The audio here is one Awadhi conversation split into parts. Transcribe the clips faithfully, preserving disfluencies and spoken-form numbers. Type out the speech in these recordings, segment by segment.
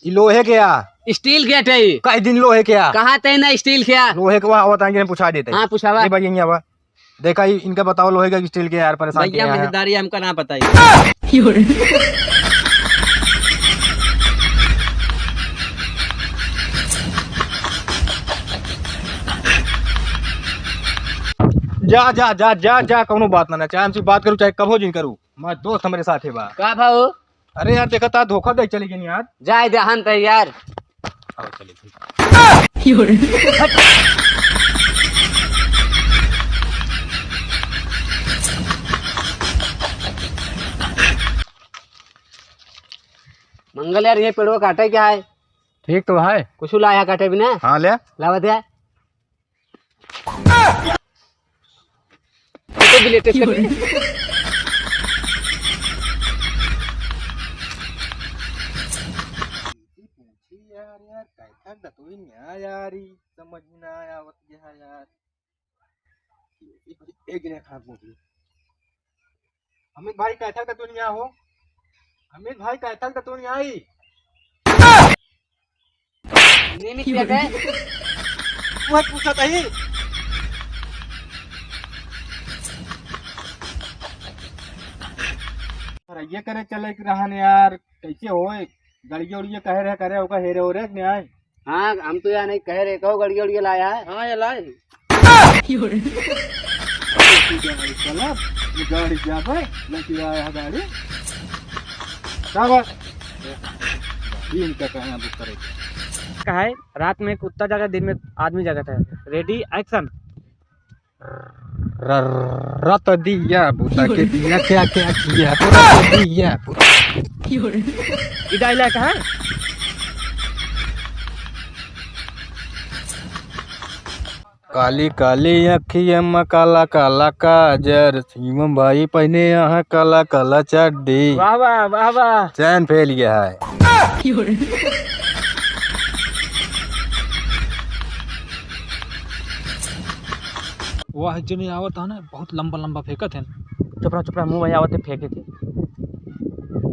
ई लोहे के आ। स्टील के अटे ई। कई दिन लोहे के आ। कहा ते ना स्टील के आ। लोहे के वहाँ आवत आएंगे, हम पूछा देते हैं। हाँ, पूछावा। ए भाई, यहीं आवा। देखा, ई इनका बताओ, लोहे का स्टील के यार, परेशान भैया, किया है। मजेदारी हमका ना बताई। जा, जा, जा, जा, जा, कौनो बात ना, ना, चाहे हमसे बात करू, चाहे कबो जिन करू, मैं दोस्त हमरे साथे बा। का भाऊ? अरे यार, देखा ता धोखा दे चली गई यार। जाए दे, हम तो यार। आओ, चले, चले। मंगल यार, ये पेड़वा काटे क्या है? ठीक तो है। कुछ लाया काटे बिना? हाँ, ले। लावा दे। फोटो भी लेटेस्ट कर। यार, यार, कैथक दतुइन यार, यार, ई समझ में ना आवत है यार। एक, एक ने खा पूछी। अमित भाई, कैथक दतुइन यहाँ हो? अमित भाई, कैथक दतुइन यहाँ आई? निमित क्या है? वह पूछा था ही। अरे, ये करे चले के रहन यार, कैसे होए? गड़िया उड़िया कहे रहे करे, ओका हेरे ओरे के नहीं आए। हाँ, हम तो यहाँ नहीं कह रहे, कहो गड़िया उड़िया लाया है। हाँ, ये लाए। गाड़ी चला, ये गाड़ी जाबे, लेके आया है गाड़ी। का बा? गाड़ी इनका कहाँ बुक करे? का है, रात में कुत्ता जागा, दिन में आदमी जागत है। Ready, action। र-, रत दिया बुता के दिया, क्या, क्या किया? रत दिया बुता। ई dialogue है। काली काली अखिया में काला काला काजर, शिवम भाई पहने यहाँ काला काला चड्डी। वाह, वाह, वाह, वाह। चैन फैल गया है। वाह, एक जने आवत है ना, बहुत लंबा लंबा फेंकत है। चुप रहा, चुप रहा, मुंह में आवत है, फेंके थे।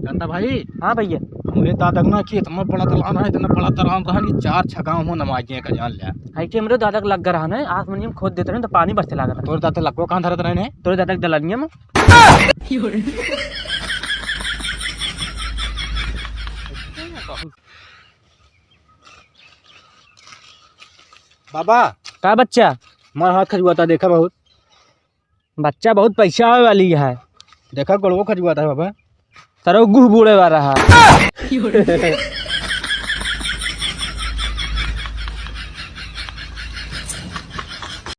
गंदा भाई। हाँ भैया। हमरे दादा के ना कि इतना बड़ा दलान है, इतना बड़ा दलान रहा कि चार छगाव हो नमाजिए का जान लिया। है कि हमरे दादा के लग रहा है, आसमानी में खोद देते रहे तो पानी बरसे लागत है। तोरे दादा लगो कहाँ धरत रहे हैं? तोरे दादा के दलानिया में। बाबा। का बच्चा? मार हाथ खजुआता, देखा बहुत। बच्चा बहुत पैसा आवे वाली है। देखा गोड़वो खजुआता है बाबा। तारो गुह बूड़े वाला है।